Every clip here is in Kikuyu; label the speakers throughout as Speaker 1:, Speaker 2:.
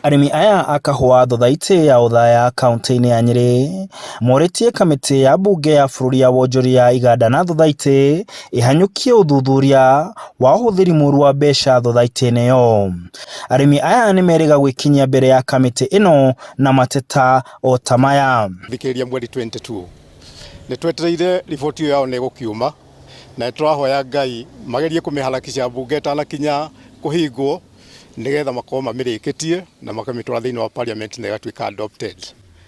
Speaker 1: Arĩmi aya a kahũa thothaitĩ ya Othaya kauntĩ-inĩ ya Nyĩrĩ morĩtie kamĩtĩ ya mbunge ya bũrũri ya wonjoria iganda na thothaitĩ ĩhanyũkie ũthuthuria wa ũhũthĩri mũru wa mbeca thothaitĩ-inĩ ĩyo. Arĩmi aya nĩ merĩga gwĩkinyia mbere ya kamĩtĩ ĩno na mateta o ta maya.
Speaker 2: Thikĩrĩria mweri 22 nĩ twetereire riboti ĩyo yao nĩ ĩgũkiuma na nĩ tũrahoya Ngai magerie kũmĩharakisha mbunge ĩtanakinya kũhingwo nĩgetha makorwo mamĩrĩkĩtie na makamĩtwara thĩinĩ wa parliament na ĩgatuĩka adopted.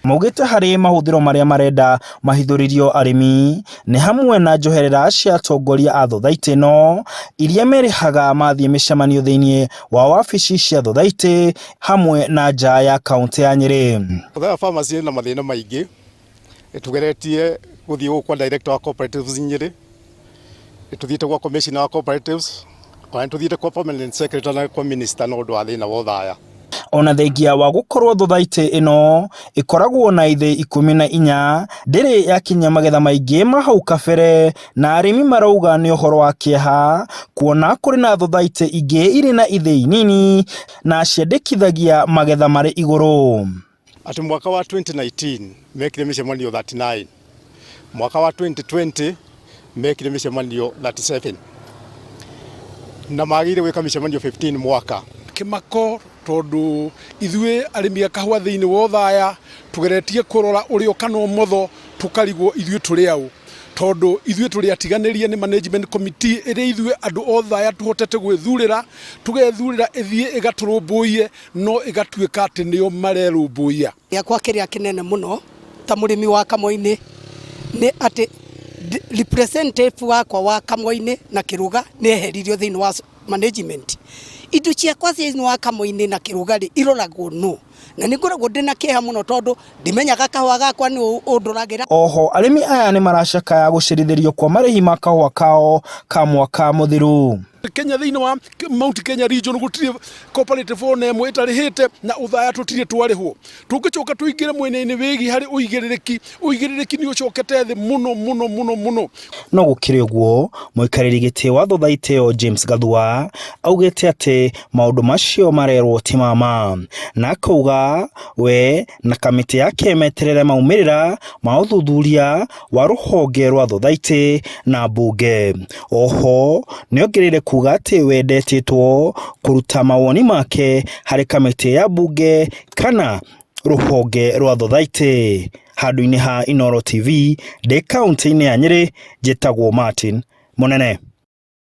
Speaker 1: Maugĩte harĩ mahũthĩro marĩa marenda mahithũrĩrio arĩmi nĩ hamwe na njoherera cia atongoria a thothaitĩ ĩno iria merĩhaga mathiĩ mĩcemanio thĩinĩ wa wabici cia thothaitĩ hamwe na nja ya kauntĩ ya Nyĩrĩ.
Speaker 2: Othaya Farmers ĩna mathĩna maingĩ, nĩtũgeretie gũthiĩ gũkũ kwa director wa cooperatives Nyĩrĩ, nĩtũthiĩte gwa commissioner wa cooperatives, ona nĩtũthiĩte kwa permanent secretary na kwa minister no ũndũ wa thĩna wa Othaya.
Speaker 1: Ona thengia wa gũkorwo thothaitĩ ĩno ĩkoragwo na ithĩi 14 ndĩrĩ yakinyia magetha maingĩ ma hau kabere na arĩmi marauga nĩ ũhoro wa kĩeha kuona kũrĩ na thothaitĩ ingĩ irĩ na ithĩi nini na ciendekithagia magetha marĩ igũrũ.
Speaker 2: Atĩ mwaka wa 2019 mekire mĩcemanio 39, mwaka wa 2020 mekire mĩcemanio 37 na magĩrĩire gwĩka mĩcemanio 15 mwaka.
Speaker 3: Kĩmako tondũ ithuĩ arĩmi a kahũa thĩinĩ wa Othaya tũgeretie kũrora ũrĩo kana ũmotho tũkarigwo ithuĩ tũrĩ aũ tondũ ithuĩ tũrĩ atiganĩrie nĩ management committee ĩrĩa ithuĩ andũ a Othaya tũhotete gwĩthurĩra tũgethurĩra ĩthiĩ ĩgatũrũmbũiye no ĩgatuĩka atĩ nĩo marerũmbũiya.
Speaker 4: Gĩakwa kĩrĩa kĩnene mũno ta mũrĩmi wa Kamũinĩ nĩ atĩ representative wakwa wa Kamũinĩ na Kĩrũga nĩ eheririo thĩinĩ wa management. Indo ciakwa thĩinĩ wa Kamũinĩ na Kĩrũga rĩ iroragwo nũ? Na nĩ ngoragwo ndĩna kĩeha mũno tondũ ndimenyaga kahũa gakwa nũ ũndoragĩra.
Speaker 1: Oho arĩmi aya nĩ maracakaya gũcerithĩrio kwa marĩhi ma kahũa kao ka mwaka mũthiru.
Speaker 3: Kenya thĩinĩ wa Mount Kenya region gũtirĩ cooperative ona ĩmwe ĩtarĩhĩte na Othaya tũtirĩ twarĩhwo. Tũngĩcoka tũingĩre mwena-inĩ wĩgiĩ harĩ ũigĩrĩrĩki, ũigĩrĩrĩki nĩ ũcokete thĩ mũno mũno mũno mũno.
Speaker 1: No gũkĩrĩ ũguo, mũikarĩri gĩtĩ wa thothaitĩ ĩyo James Gathua augĩte atĩ maũndũ macio marerwo ti ma ma na akauga we na kamĩtĩ yake meterere maumĩrĩra ma ũthuthuria wa rũhonge rwa thothaitĩ na mbunge. Oho nĩongereire kuga atĩ we ndetĩtwo kũruta mawoni make harĩ kamĩtĩ ya mbunge kana rũhonge rwa thothaitĩ. Handũ-inĩ ha Inooro TV ndĩ kauntĩ-inĩ ya Nyĩrĩ, njĩtagwo Martin Mũnene.